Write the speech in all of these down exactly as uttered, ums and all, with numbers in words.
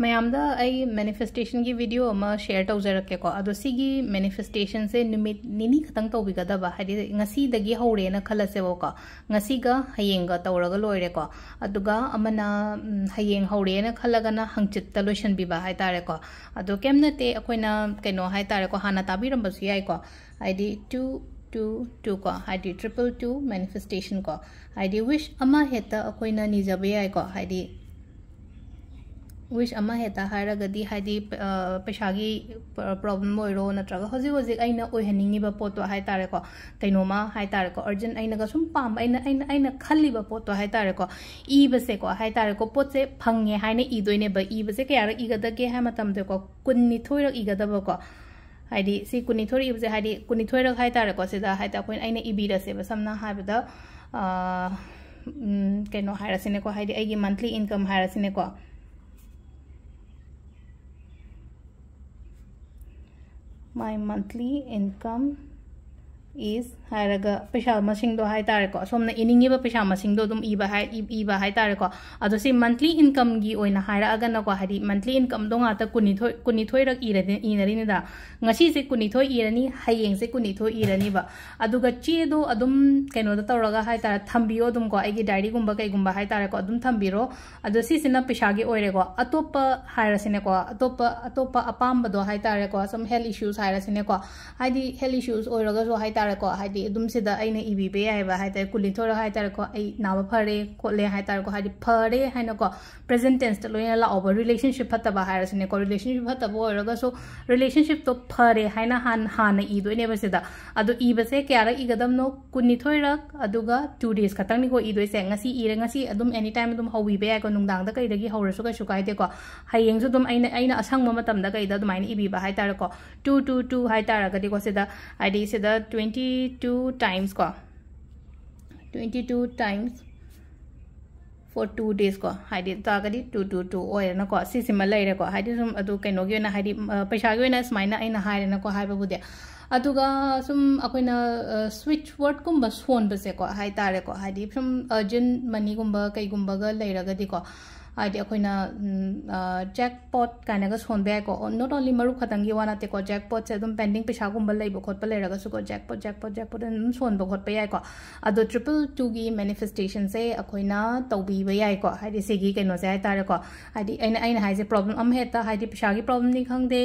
ꯃꯌꯥꯝꯗ ꯑꯩ ꯃꯦꯅꯤꯐꯦꯁꯇꯦꯁꯟꯒꯤ ꯚꯤꯗꯤꯑꯣ ꯑꯃ ꯁꯦꯌꯔ ꯇꯧꯖꯔꯛꯀꯦꯀꯣ꯫ ꯑꯗꯣ ꯁꯤꯒꯤ ꯃꯦꯅꯤꯐꯦꯁꯇꯦꯁꯟꯁꯦ ꯅꯨꯃꯤꯠ ꯅꯤꯅꯤ ꯈꯛꯇꯪ ꯇꯧꯕꯤꯒꯗꯕ, ꯍꯥꯏꯗꯤ ꯉꯁꯤꯗꯒꯤ ꯍꯧꯔꯦꯅ ꯈꯜꯂꯁꯦꯕꯀꯣ꯫ ꯉꯁꯤꯒ ꯍꯌꯦꯡꯒ ꯇꯧꯔꯒ ꯂꯣꯏꯔꯦꯀꯣ꯫ ꯑꯗꯨꯒ ꯑꯃꯅ, ꯎꯝ, ꯍꯌꯦꯡ ꯍꯧꯔꯦꯅ ꯈꯜꯂꯒꯅ ꯍꯪꯆꯤꯠꯇ ꯂꯣꯏꯁꯤꯟꯕꯤꯕ ꯍꯥꯏꯇꯥꯔꯦꯀꯣ꯫ ꯑꯗꯣ ꯀꯩꯝ ꯅꯠꯇꯦ, ꯑꯩꯈꯣꯏꯅ ꯀꯩꯅꯣ ꯍꯥꯏꯇꯥꯔꯦꯀꯣ, ꯍꯥꯟꯅ ꯇꯥꯕꯤꯔꯝꯕꯁꯨ ꯌꯥꯏꯀꯣ꯫ ꯍꯥꯏꯗꯤ two two two ꯀꯣ, ꯍꯥꯏꯗꯤ triple two manifestation ꯀꯣ꯫ ꯍꯥꯏꯗꯤ ꯋꯤꯁ ꯑꯃ ꯍꯦꯛꯇ ꯑꯩꯈꯣꯏꯅ ꯅꯤꯖꯕ ꯌꯥꯏꯀꯣ꯫ ꯍꯥꯏꯗꯤ ꯋꯤꯁ ꯑꯃ ꯍꯦꯛꯇ ꯍꯥꯏꯔꯒꯗꯤ, ꯍꯥꯏꯗꯤ, ꯑ, ꯄꯩꯁꯥꯒꯤ ꯄ꯭ꯔꯣꯕ꯭ꯂꯦꯝ ꯑꯣꯏꯔꯣ, ꯅꯠꯇ꯭ꯔꯒ ꯍꯧꯖꯤꯛ ꯍꯧꯖꯤꯛ ꯑꯩꯅ ꯑꯣꯏꯍꯟꯅꯤꯡꯉꯤꯕ ꯄꯣꯠꯇꯣ ꯍꯥꯏꯇꯥꯔꯦꯀꯣ, ꯀꯩꯅꯣꯃ ꯍꯥꯏꯇꯥꯔꯦꯀꯣ, ꯑꯔꯖꯦꯟ ꯑꯩꯅꯒ ꯁꯨꯝ ꯄꯥꯝꯕ, ꯑꯩꯅ, ꯑꯩꯅ, ꯑꯩꯅ ꯈꯜꯂꯤꯕ ꯄꯣꯠꯇꯣ ꯍꯥꯏꯇꯥꯔꯦꯀꯣ, ꯏꯕꯁꯦꯀꯣ ꯍꯥꯏꯇꯥꯔꯦꯀꯣ, ꯄꯣꯠꯁꯦ ꯐꯪꯉꯦ ꯍꯥꯏꯅ ꯏꯗꯣꯏꯅꯦꯕ꯫ ꯏꯕꯁꯦ ꯀꯌꯥꯔꯛ ꯏꯒꯗꯒꯦ ꯍꯥꯏ ꯃꯇꯝꯗꯀꯣ, ꯀꯨꯟꯅꯤꯊꯣꯏꯔꯛ ꯏꯒꯗꯕꯀꯣ꯫ ꯍꯥꯏꯗꯤ ꯁꯤ ꯀꯨꯟꯅꯤꯊꯣꯏꯔꯛ ꯏꯕꯁꯦ, ꯍꯥꯏꯗꯤ ꯀꯨꯟꯅꯤꯊꯣꯏꯔꯛ ꯍꯥꯏꯇꯥꯔꯦꯀꯣ, ꯁꯤꯗ ꯍꯥꯏꯗꯤ ꯑꯩꯈꯣꯏꯅ, ꯑꯩꯅ ꯏꯕꯤꯔꯁꯦꯕ, ꯁꯝꯅ ꯍꯥꯏꯔꯕꯗ, ꯑ, ꯎꯝ, ꯀꯩꯅꯣ ꯍꯥꯏꯔꯁꯤꯅꯦꯀꯣ, ꯍꯥꯏꯗꯤ ꯑꯩꯒꯤ ꯃꯟꯊꯂꯤ income ꯍꯥꯏꯔꯁꯤꯅꯦꯀꯣ꯫ My monthly income is ꯍꯥꯏꯔꯒ ꯄꯩꯁꯥ ꯃꯁꯤꯡꯗꯣ ꯍꯥꯏꯇꯥꯔꯦꯀꯣ, ꯁꯣꯝꯅ ꯏꯅꯤꯡꯉꯤꯕ ꯄꯩꯁꯥ ꯃꯁꯤꯡꯗꯣ ꯑꯗꯨꯝ ꯏꯕ ꯍꯥꯏ-, ꯏ-, ꯏꯕ ꯍꯥꯏꯇꯥꯔꯦꯀꯣ꯫ ꯑꯗꯣ ꯁꯤ ꯃꯟꯊꯂꯤ ꯏꯟꯀꯝꯒꯤ ꯑꯣꯏꯅ ꯍꯥꯏꯔꯛꯑꯒꯅꯀꯣ, ꯍꯥꯏꯗꯤ ꯃꯟꯊꯂꯤ ꯏꯟꯀꯝꯗꯣ ꯉꯥꯛꯇ ꯀꯨꯟꯅꯤꯊꯣꯏ, ꯀꯨꯟꯅꯤꯊꯣꯏꯔꯛ ꯏꯔꯗꯤ, ꯏꯅꯔꯤꯅꯤꯗ꯫ ꯉꯁꯤꯁꯦ ꯀꯨꯟꯅꯤꯊꯣꯏ ꯏꯔꯅꯤ, ꯍꯌꯦꯡꯁꯦ ꯀꯨꯟꯅꯤꯊꯣꯏ ꯏꯔꯅꯤꯕ꯫ ꯑꯗꯨꯒ ꯆꯦꯗꯣ ꯑꯗꯨꯝ ꯀꯩꯅꯣꯗ ꯇꯧꯔꯒ ꯍꯥꯏꯇꯥꯔꯦ, ꯊꯝꯕꯤꯌꯣ ꯑꯗꯨꯝꯀꯣ, ꯑꯩꯒꯤ ꯗꯥꯏꯔꯤꯒꯨꯝꯕ ꯀꯩꯒꯨꯝꯕ ꯍꯥꯏꯇꯥꯔꯦꯀꯣ, ꯑꯗꯨꯝ ꯊꯝꯕꯤꯔꯣ꯫ ꯑꯗꯣ ꯁꯤꯁꯤꯅ ꯄꯩꯁꯥꯒꯤ ꯑꯣꯏꯔꯦꯀꯣ꯫ ꯑꯇꯣꯞꯄ ꯍꯥꯏꯔꯁꯤꯅꯦꯀꯣ, ꯑꯇꯣꯞꯄ, ꯑꯇꯣꯞꯄ ꯑꯄꯥꯝꯕꯗꯣ ꯍꯥꯏꯇꯥꯔꯦꯀꯣ, some health issues ꯍꯥꯏꯔꯁꯤꯅꯦꯀꯣ, ꯍꯥꯏꯗꯤ health issues ꯑꯣꯏꯔꯒꯁꯨ ꯍꯥꯏꯇꯥꯔꯦꯀꯣ, ꯍꯥꯏꯗꯤ ꯑꯗꯨꯝ ꯁꯤꯗ ꯑꯩꯅ ꯏꯕꯤꯕ ꯌꯥꯏꯑꯕ ꯍꯥꯏꯇꯥꯔꯦ, ꯀꯨꯟꯅꯤꯊꯣꯏꯔꯛ ꯍꯥꯏꯇꯥꯔꯦꯀꯣ, ꯑꯩ ꯅꯥꯕ ꯐꯔꯦ ꯈꯣꯠꯂꯦ ꯍꯥꯏꯇꯥꯔꯦꯀꯣ, ꯍꯥꯏꯗꯤ ꯐꯔꯦ ꯍꯥꯏꯅꯀꯣ, ꯄ꯭ꯔꯦꯖꯦꯟ ꯇꯦꯟꯁꯇ ꯂꯣꯏꯅ ꯂꯥꯛꯑꯣꯕ꯫ ꯔꯤꯂꯦꯁꯟꯁꯤꯞ ꯐꯠꯇꯕ ꯍꯥꯏꯔꯁꯤꯅꯦꯀꯣ, ꯔꯤꯂꯦꯁꯟꯁꯤꯞ ꯐꯠꯇꯕ ꯑꯣꯏꯔꯒꯁꯨ ꯔꯤꯂꯦꯁꯟꯁꯤꯞꯇꯣ ꯐꯔꯦ ꯍꯥꯏꯅ ꯍꯥꯟ-, ꯍꯥꯟꯅ ꯏꯗꯣꯏꯅꯦꯕ ꯁꯤꯗ꯫ ꯑꯗꯣ ꯏꯕꯁꯦ ꯀꯌꯥꯔꯛ ꯏꯒꯗꯕꯅꯣ? ꯀꯨꯟꯅꯤꯊꯣꯏꯔꯛ, ꯑꯗꯨꯒ two days ꯈꯛꯇꯪꯅꯤꯀꯣ ꯏꯗꯣꯏꯁꯦ꯫ ꯉꯁꯤ ꯏꯔꯦ, ꯉꯁꯤ ꯑꯗꯨꯝ anytime ꯑꯗꯨꯝ ꯍꯧꯕꯤꯕ ꯌꯥꯏꯀꯣ, ꯅꯨꯡꯗꯥꯡꯗ ꯀꯩꯗꯒꯤ ꯍꯧꯔꯁꯨ ꯀꯩꯁꯨ ꯀꯥꯏꯗꯦꯀꯣ꯫ ꯍꯌꯦꯡꯁꯨ ꯑꯗꯨꯝ ꯑꯩꯅ, ꯑꯩꯅ ꯑꯁꯪꯕ ꯃꯇꯝꯗ ꯀꯩꯗ ꯑꯗꯨꯃꯥꯏꯅ ꯏꯕꯤꯕ ꯍꯥꯏꯇꯥꯔꯦꯀꯣ꯫ Two two two ꯍꯥꯏꯇꯥꯔꯒꯗꯤꯀꯣ, ꯁꯤꯗ ꯍꯥꯏꯗꯤ ꯁꯤꯗ twenty two times ꯀꯣ, twenty two times for two days ꯀꯣ, ꯍꯥꯏꯗꯤ ꯇꯥꯔꯒꯗꯤ two two two ꯑꯣꯏꯔꯦꯅꯀꯣ꯫ ꯁꯤꯁꯤꯃ ꯂꯩꯔꯦꯀꯣ, ꯍꯥꯏꯗꯤ ꯁꯨꯝ ꯑꯗꯨ ꯀꯩꯅꯣꯒꯤ ꯑꯣꯏꯅ, ꯍꯥꯏꯗꯤ, ꯑ, ꯄꯩꯁꯥꯒꯤ ꯑꯣꯏꯅ ꯁꯨꯃꯥꯏꯅ ꯑꯩꯅ ꯍꯥꯏꯔꯦꯅꯀꯣ, ꯍꯥꯏꯕꯕꯨꯗꯤ꯫ ꯑꯗꯨꯒ ꯁꯨꯝ ꯑꯩꯈꯣꯏꯅ, ꯑ, ꯁ꯭ꯋꯤꯠꯆ ꯋꯥꯔꯗꯀꯨꯝꯕ ꯁꯣꯟꯕꯁꯦꯀꯣ ꯍꯥꯏꯇꯥꯔꯦꯀꯣ, ꯍꯥꯏꯗꯤ ꯁꯨꯝ ꯑꯔꯖꯦꯟ ꯃꯅꯤꯒꯨꯝꯕ ꯀꯩꯒꯨꯝꯕꯒ ꯂꯩꯔꯒꯗꯤꯀꯣ, ꯍꯥꯏꯗꯤ ꯑꯩꯈꯣꯏꯅ ꯖꯦꯛ ꯄꯣꯠ ꯀꯥꯏꯅꯒ ꯁꯣꯟꯕ ꯌꯥꯏꯀꯣ꯫ ꯅꯣꯠ ꯑꯣꯟꯂꯤ ꯃꯔꯨꯞ ꯈꯛꯇꯪꯒꯤ ꯋꯥ ꯅꯠꯇꯦꯀꯣ, ꯖꯦꯛ ꯄꯣꯠꯁꯦ ꯑꯗꯨꯝ ꯄꯦꯟꯗꯤꯡ ꯄꯩꯁꯥꯒꯨꯝꯕ ꯂꯩꯕ ꯈꯣꯠꯄ ꯂꯩꯔꯒꯁꯨꯀꯣ, ꯖꯦꯛ ꯄꯣꯠ ꯖꯦꯛ ꯄꯣꯠ ꯖꯦꯛ ꯄꯣꯠ ꯑꯗꯨꯝ ꯁꯣꯟꯕ ꯈꯣꯠꯄ ꯌꯥꯏꯀꯣ꯫ ꯑꯗꯣ ꯇ꯭ꯔꯤꯄꯜ ꯇꯨꯒꯤ ꯃꯦꯅꯤꯐꯦꯁꯇꯦꯁꯟꯁꯦ ꯑꯩꯈꯣꯏꯅ ꯇꯧꯕꯤꯕ ꯌꯥꯏꯀꯣ, ꯍꯥꯏꯗꯤ ꯁꯤꯒꯤ ꯀꯩꯅꯣꯁꯦ ꯍꯥꯏ ꯇꯥꯔꯦꯀꯣ꯫ ꯍꯥꯏꯗꯤ ꯑꯩꯅ ꯑꯩꯅ ꯍꯥꯏꯁꯦ, ꯄ꯭ꯔꯣꯕ꯭ꯂꯦꯝ ꯑꯃ ꯍꯦꯛꯇ, ꯍꯥꯏꯗꯤ ꯄꯩꯁꯥꯒꯤ ꯄ꯭ꯔꯣꯕ꯭ꯂꯦꯝꯅꯤ ꯈꯪꯗꯦ,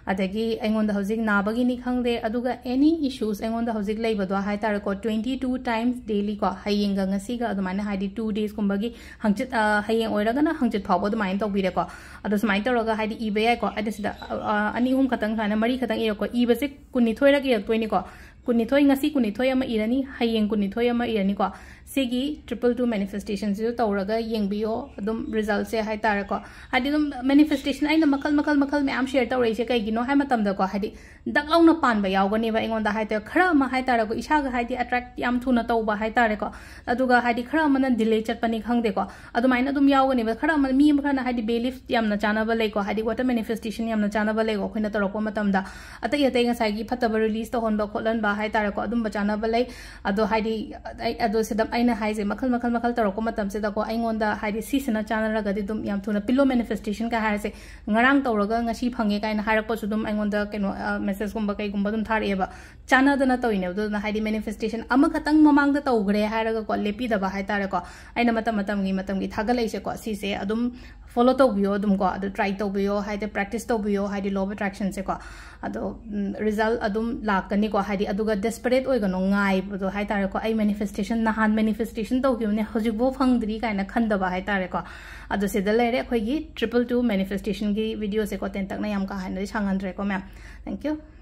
ꯑꯗꯒꯤ ꯑꯩꯉꯣꯟꯗ ꯍꯧꯖꯤꯛ ꯅꯥꯕꯒꯤꯅꯤ ꯈꯪꯗꯦ, ꯑꯗꯨꯒ ꯑꯦꯅꯤ ꯏꯁꯨꯁ ꯑꯩꯉꯣꯟꯗ ꯍꯧꯖꯤꯛ ꯂꯩꯕꯗꯣ ꯍꯥꯏ ꯇꯥꯔꯦꯀꯣ, ꯇ꯭ꯋꯦꯟꯇꯤ ꯇꯨ ꯇꯥꯏꯝꯁ ꯗꯦꯂꯤꯀꯣ, ꯍꯌꯦꯡꯒ ꯉꯁꯤꯒ ꯑꯗꯨꯃꯥꯏꯅ, ꯍꯥꯏꯗꯤ ꯇꯨ ꯗꯦꯁꯀꯨꯝꯕꯒꯤ ꯍꯪꯆꯤꯠ, ꯑ, ꯍꯌꯦꯡ ꯑꯣꯏꯔꯒꯅ ꯍꯪꯆꯤꯠ ꯐꯥꯎꯕ ꯑꯗꯨꯃꯥꯏꯅ ꯇꯧꯕꯤꯔꯦꯀꯣ꯫ ꯑꯗꯣ ꯁꯨꯃꯥꯏꯅ ꯇꯧꯔꯒ, ꯍꯥꯏꯗꯤ ꯏꯕ ꯌꯥꯏꯀꯣ꯫ ꯍꯥꯏꯗꯤ ꯁꯤꯗ, ꯑ, ꯑꯅꯤ ꯑꯍꯨꯝ ꯈꯛꯇꯪ ꯁꯨꯃꯥꯏꯅ, ꯃꯔꯤ ꯈꯛꯇꯪ ꯏꯔꯛꯀꯣ꯫ ꯏꯕꯁꯦ ꯀꯨꯟꯅꯤꯊꯣꯏꯔꯛ ꯏꯔꯛꯇꯣꯏꯅꯤꯀꯣ꯫ ꯀꯨꯟꯅꯤꯊꯣꯏ, ꯉꯁꯤ ꯀꯨꯟꯅꯤꯊꯣꯏ ꯑꯃ ꯏꯔꯅꯤ, ꯍꯌꯦꯡ ꯀꯨꯟꯅꯤꯊꯣꯏ ꯑꯃ ꯏꯔꯅꯤꯀꯣ꯫ ꯁꯤꯒꯤ ꯇ꯭ꯔꯤꯄꯜ ꯇꯨ ꯃꯦꯅꯤꯐꯦꯁꯇꯦꯁꯟꯁꯤꯁꯨ ꯇꯧꯔꯒ ꯌꯦꯡꯕꯤꯌꯣ, ꯑꯗꯨꯝ ꯔꯤꯖꯜꯠꯁꯦ ꯍꯥꯏ ꯇꯥꯔꯦꯀꯣ꯫ ꯍꯥꯏꯗꯤ ꯑꯗꯨꯝ ꯃꯦꯅꯤꯐꯦꯁꯇꯦꯁꯟ ꯑꯩꯅ ꯃꯈꯜ ꯃꯈꯜ ꯃꯈꯜ ꯃꯌꯥꯝ ꯁꯤꯌꯔ ꯇꯧꯔꯛꯏꯁꯦ ꯀꯩꯒꯤꯅꯣ ꯍꯥꯏ ꯃꯇꯝꯗꯀꯣ, ꯍꯥꯏꯗꯤ ꯗꯛ ꯂꯥꯎꯅ ꯄꯥꯟꯕ ꯌꯥꯎꯒꯅꯦꯕ ꯑꯩꯉꯣꯟꯗ ꯍꯥꯏ ꯇꯥꯔꯦ꯫ ꯈꯔ ꯑꯃ ꯍꯥꯏ ꯇꯥꯔꯦꯀꯣ, ꯏꯁꯥꯒ ꯍꯥꯏꯗꯤ ꯑꯦꯇ꯭ꯔꯦꯛ ꯌꯥꯝ ꯊꯨꯅ ꯇꯧꯕ ꯍꯥꯏ ꯇꯥꯔꯦꯀꯣ, ꯑꯗꯨꯒ ꯍꯥꯏꯗꯤ ꯈꯔ ꯑꯃꯅ ꯗꯤꯂꯦ ꯆꯠꯄꯅꯤ ꯈꯪꯗꯦꯀꯣ, ꯑꯗꯨꯃꯥꯏꯅ ꯑꯗꯨꯝ ꯌꯥꯎꯒꯅꯦꯕ꯫ ꯈꯔ ꯑꯃ, ꯃꯤ ꯑꯃ ꯈꯔꯅ ꯍꯥꯏꯗꯤ ꯕꯦꯂꯤꯐ ꯌꯥꯝꯅ ꯆꯥꯟꯅꯕ ꯂꯩꯀꯣ, ꯍꯥꯏꯗꯤ ꯋꯥꯇꯔ ꯃꯦꯅꯤꯐꯦꯁꯇꯦꯁꯟ ꯌꯥꯝꯅ ꯆꯥꯟꯅꯕ ꯂꯩꯀꯣ ꯑꯩꯈꯣꯏꯅ ꯇꯧꯔꯛꯄ ꯃꯇꯝꯗ꯫ ꯑꯇꯩ ꯑꯇꯩ ꯉꯁꯥꯏꯒꯤ ꯐꯠꯇꯕ ꯔꯤꯂꯤꯁ ꯇꯧꯍꯟꯕ ꯈꯣꯠꯍꯟꯕ ꯍꯥꯏ ꯇꯥꯔꯦꯀꯣ, ꯑꯗꯨꯝꯕ ꯆꯥꯟꯅꯕ ꯂꯩ꯫ ꯑꯗꯣ ꯍꯥꯏꯗꯤ ꯑꯩ, ꯑꯗꯣ ꯁꯤꯗ ꯑꯩꯅ ꯍꯥꯏꯁꯦ, ꯃꯈꯜ ꯃꯈꯜ ꯃꯈꯜ ꯇꯧꯔꯛꯄ ꯃꯇꯝꯁꯤꯗꯀꯣ, ꯑꯩꯉꯣꯟꯗ ꯍꯥꯏꯗꯤ ꯁꯤꯁꯤꯅ ꯆꯥꯟꯅꯔꯒꯗꯤ ꯑꯗꯨꯝ ꯌꯥꯝ ꯊꯨꯅ, ꯄꯤꯜꯂꯣ ꯃꯦꯅꯤꯐꯦꯁꯇꯦꯁꯟꯒ ꯍꯥꯏꯔꯁꯦ, ꯉꯔꯥꯡ ꯇꯧꯔꯒ ꯉꯁꯤ ꯐꯪꯉꯦ ꯀꯥꯏꯅ ꯍꯥꯏꯔꯛꯄꯁꯨ ꯑꯗꯨꯝ ꯑꯩꯉꯣꯟꯗ ꯀꯩꯅꯣ, ꯃꯦꯁꯦꯁꯀꯨꯝꯕ ꯀꯩꯒꯨꯝꯕ ꯑꯗꯨꯝ ꯊꯥꯔꯛꯑꯦꯕ꯫ ꯆꯥꯟꯅꯗꯅ ꯇꯧꯔꯤꯅꯦꯕ꯫ ꯑꯗꯨꯅ ꯍꯥꯏꯗꯤ ꯃꯦꯅꯤꯐꯦꯁꯇꯦꯁꯟ ꯑꯃꯈꯛꯇꯪ ꯃꯃꯥꯡꯗ ꯇꯧꯈ꯭ꯔꯦ ꯍꯥꯏꯔꯒꯀꯣ, ꯂꯦꯞꯄꯤꯗꯕ ꯍꯥꯏ ꯇꯥꯔꯦꯀꯣ꯫ ꯑꯩꯅ ꯃꯇꯝ ꯃꯇꯝꯒꯤ, ꯃꯇꯝꯒꯤ ꯊꯥꯒꯠꯂꯛꯏꯁꯦꯀꯣ, ꯁꯤꯁꯦ ꯑꯗꯨꯝ ꯐꯣꯂꯣ ꯇꯧꯕꯤꯌꯣ ꯑꯗꯨꯝꯀꯣ, ꯑꯗꯨ ꯇ꯭ꯔꯥꯏ ꯇꯧꯕꯤꯌꯣ, ꯍꯥꯏꯗꯤ ꯄ꯭ꯔꯦꯛꯇꯤꯁ ꯇꯧꯕꯤꯌꯣ, ꯍꯥꯏꯗꯤ ꯂꯣ ꯑꯣꯐ ꯑꯦꯇ꯭ꯔꯦꯛꯁꯟꯁꯦꯀꯣ꯫ ꯑꯗꯣ ꯔꯤꯖꯜꯠ ꯑꯗꯨꯝ ꯂꯥꯛꯀꯅꯤꯀꯣ, ꯍꯥꯏꯗꯤ꯫ ꯑꯗꯨꯒ ꯗꯦꯁꯄꯔꯦꯠ ꯑꯣꯏꯒꯅꯣ, ꯉꯥꯏꯕꯗꯣ ꯍꯥꯏ ꯇꯥꯔꯦꯀꯣ꯫ ꯑꯩ ꯃꯦꯅꯤꯐꯦꯁꯇꯦꯁꯟ, ꯅꯍꯥꯟ ꯃꯦꯅꯤꯐꯦꯁꯇꯦꯁꯟ ꯇꯧꯈꯤꯕꯅꯦ, ꯍꯧꯖꯤꯛꯐꯥꯎ ꯐꯪꯗ꯭ꯔꯤ ꯀꯥꯏꯅ ꯈꯟꯗꯕ ꯍꯥꯏ ꯇꯥꯔꯦꯀꯣ꯫ ꯑꯗꯣ ꯁꯤꯗ ꯂꯩꯔꯦ ꯑꯩꯈꯣꯏꯒꯤ ꯇ꯭ꯔꯤꯄꯜ ꯇꯨ ꯃꯦꯅꯤꯐꯦꯁꯇꯦꯁꯟꯒꯤ ꯚꯤꯗꯤꯑꯣꯁꯦꯀꯣ꯫ ꯇꯦꯟꯇꯛꯅ ꯌꯥꯝ ꯀꯥ ꯍꯦꯟꯅꯗꯤ ꯁꯥꯡꯍꯟꯗ꯭ꯔꯦꯀꯣ ꯃꯌꯥꯝ꯫ Thank you꯫